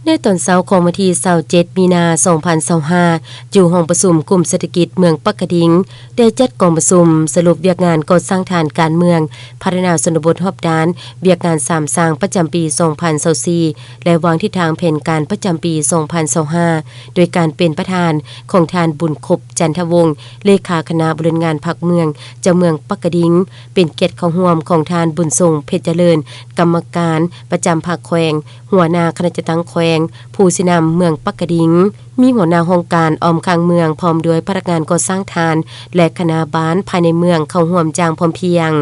ໃນຕອນເຊົ້າຂອງວັນທີຊາວເຈັດ ມີນາ ສອງພັນຊາວຫ້າ ຢູ່ຫ້ອງປະຊຸມກຸ່ມເສດຖະກິດເມືອງປາກກະດິງ ໄດ້ຈັດກອງປະຊຸມສະຫຼຸບວຽກງານກໍ່ສ້າງທານການເມືອງ, ພັດທະນາຊົນນະບົດຮອບດ້ານ, ວຽກງານສາມສ້າງປະຈຳປີສອງພັນຊາວສີ່ ແລະ ວາງທິດທາງແຜນການປະຈຳປີສອງພັນຊາວຫ້າ ໂດຍການເປັນປະທານຂອງທ່ານ ບຸນຄົບ ຈັນທະວົງ ເລຂາຄະນະບໍລິຫານງານພັກເມືອງ ເຈົ້າເມືອງປາກກະດິງ, ເປັນກຽດເຂົ້າຮ່ວມຂອງທ່ານ ບຸນສົງ ເພັດຈະເລີນ ກຳມະການປະຈຳພັກແຂວງ, ຫົວໜ້າຄະນະຈັດຕັ້ງແຂວງ, ຜູ້ຊີ້ນຳເມືອງປາກກະດິງ, ມີຫົວໜ້າຫ້ອງການອ້ອມຂ້າງເມືອງ ພ້ອມດ້ວຍພະນັກງານກໍ່ສ້າງທານ ແລະ ຄະນະບ້ານພາຍໃນເມືອງເຂົ້າຮ່ວມຢ່າງພ້ອມພຽງ.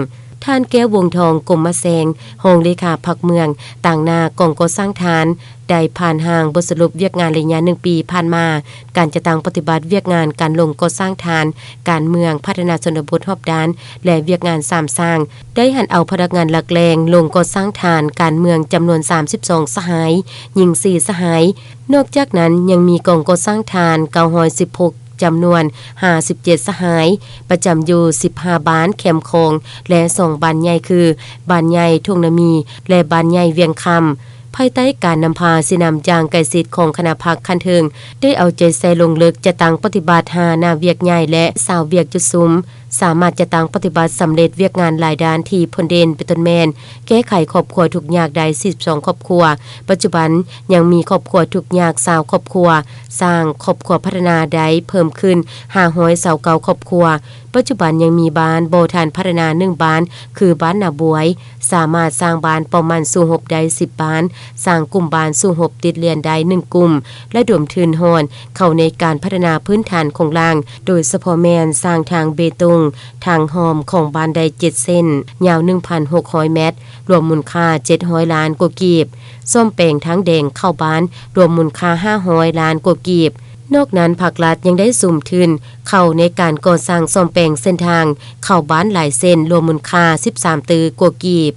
ທ່ານ ແກ້ວ ວົງທອງ ກົມມະແສງ, ຮອງເລຂາພັກເມືອງ, ຕາງໜ້າກອງກໍ່ສ້າງທານ ໄດ້ຜ່ານຮ່າງບົດສະຫຼຸບວຽກງານໄລຍະໜຶ່ງປີຜ່ານມາ, ການຈັດຕັ້ງປະຕິບັດວຽກງານການລົງກໍ່ສ້າງທານການເມືອງ, ພັດທະນາຊົນນະບົດຮອບດ້ານ ແລະ ວຽກງານສາມສ້າງ ໄດ້ຫັນເອົາພະນັກງານຫຼັກແຫຼ່ງລົງກໍ່ສ້າງທານການເມືອງຈຳນວນສາມສິບສອງສະຫາຍ, ຍິງສີ່ສະຫາຍ. ນອກຈາກນັ້ນຍັງມີກອງກໍ່ສ້າງທານເກົ້າຮ້ອຍສິບຫົກ ຈຳນວນຫ້າສິບເຈັດສະຫາຍ, ປະຈຳຢູ່ສິບຫ້າບ້ານແຄມຂອງ ແລະ ສອງບ້ານໃຫຍ່ຄື ບ້ານໃຫຍ່ທົ່ງນາມີ ແລະ ບ້ານໃຫຍ່ວຽງຄຳ. ພາຍໃຕ້ການນຳພາຊີ້ນຳຢ່າງໃກ້ຊິດຂອງຄະນະພັກຂັ້ນເທິງ ໄດ້ເອົາໃຈໃສ່ລົງເລິກຈັດຕັ້ງປະຕິບັດຫ້າໜ້າວຽກໃຫຍ່ ແລະ ຊາວວຽກຈຸດສຸມ, ສາມາດຈັດຕັ້ງປະຕິບັດສຳເລັດວຽກງານຫຼາຍດ້ານທີ່ພົ້ນເດັ່ນ ເປັນຕົ້ນແມ່ນ ແກ້ໄຂຄອບຄົວທຸກຍາກໄດ້ສີ່ສິບສອງຄອບຄົວ, ປັດຈຸບັນຍັງມີຄອບຄົວທຸກຍາກຊາວຄອບຄົວ, ສ້າງຄອບຄົວພັດທະນາໄດ້ເພີ່ມຂຶ້ນຫ້າຮ້ອຍຊາວເກົ້າຄອບຄົວ, ປັດຈຸບັນຍັງມີບ້ານບໍ່ທັນພັດທະນາໜຶ່ງບ້ານ ຄືບ້ານນາບວຍ, ສາມາດສ້າງບ້ານປ້ອມໝັ້ນສູ້ຮົບໄດ້ສິບບ້ານ, ສ້າງກຸ່ມບ້ານສູ້ຮົບຕິດລຽນໄດ້ໜຶ່ງກຸ່ມ, ລະດົມທຶນຮ່ອນເຂົ້າໃນການພັດທະນາພື້ນຖານໂຄງລ່າງ, ໂດຍສະເພາະແມ່ນສ້າງທາງເບຕົງ, ທາງຮ່ອມຂອງບ້ານໄດ້ເຈັດເສັ້ນ, ຍາວໜຶ່ງພັນຫົກຮ້ອຍແມັດ, ລວມມູນຄ່າເຈັດຮ້ອຍລ້ານກວ່າກີບ, ສ້ອມແປງທາງແດງເຂົ້າບ້ານ, ລວມມູນຄ່າຫ້າຮ້ອຍລ້ານກວ່າກີບ. ນອກນັ້ນ ພາກລັດຍັງໄດ້ສຸມທຶນເຂົ້າໃນການກໍ່ສ້າງສ້ອມແປງເສັ້ນທາງເຂົ້າບ້ານຫຼາຍເສັ້ນ, ລວມມູນຄ່າສິບສາມຕື້ກວ່າກີບ.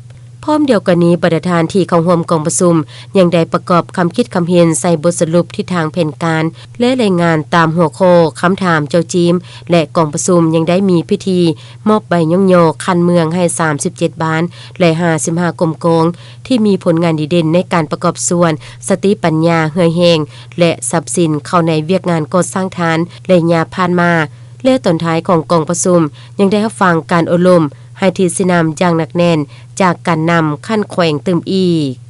ພ້ອມດຽວກັນນີ້, ບັນດາທ່ານທີ່ເຂົ້າຮ່ວມກອງປະຊຸມ ຍັງໄດ້ປະກອບຄຳຄິດຄຳເຫັນໃສ່ບົດສະຫຼຸບທິດທາງແຜນການ ແລະ ລາຍງານຕາມຫົວຂໍ້ຄຳຖາມເຈົ້າຈີມ ແລະ ກອງປະຊຸມຍັງໄດ້ມີພິທີມອບໃບຍ້ອງຍໍຂັ້ນເມືອງໃຫ້ສາມສິບເຈັດບ້ານ ແລະ ຫ້າສິບຫ້າກົມກອງ ທີ່ມີຜົນງານດີເດັ່ນໃນການປະກອບສ່ວນສະຕິປັນຍາ, ເຫື່ອແຮງ ແລະ ຊັບສິນເຂົ້າໃນວຽກງານກໍ່ສ້າງທານໄລຍະຜ່ານມາ ແລະ ຕອນທ້າຍຂອງກອງປະຊຸມ ຍັງໄດ້ຮັບຟັງການໂອ້ລົມໃຫ້ທິດຊີ້ນຳຢ່າງໜັກແໜ້ນຈາກການນຳຂັ້ນແຂວງຕື່ມອີກ.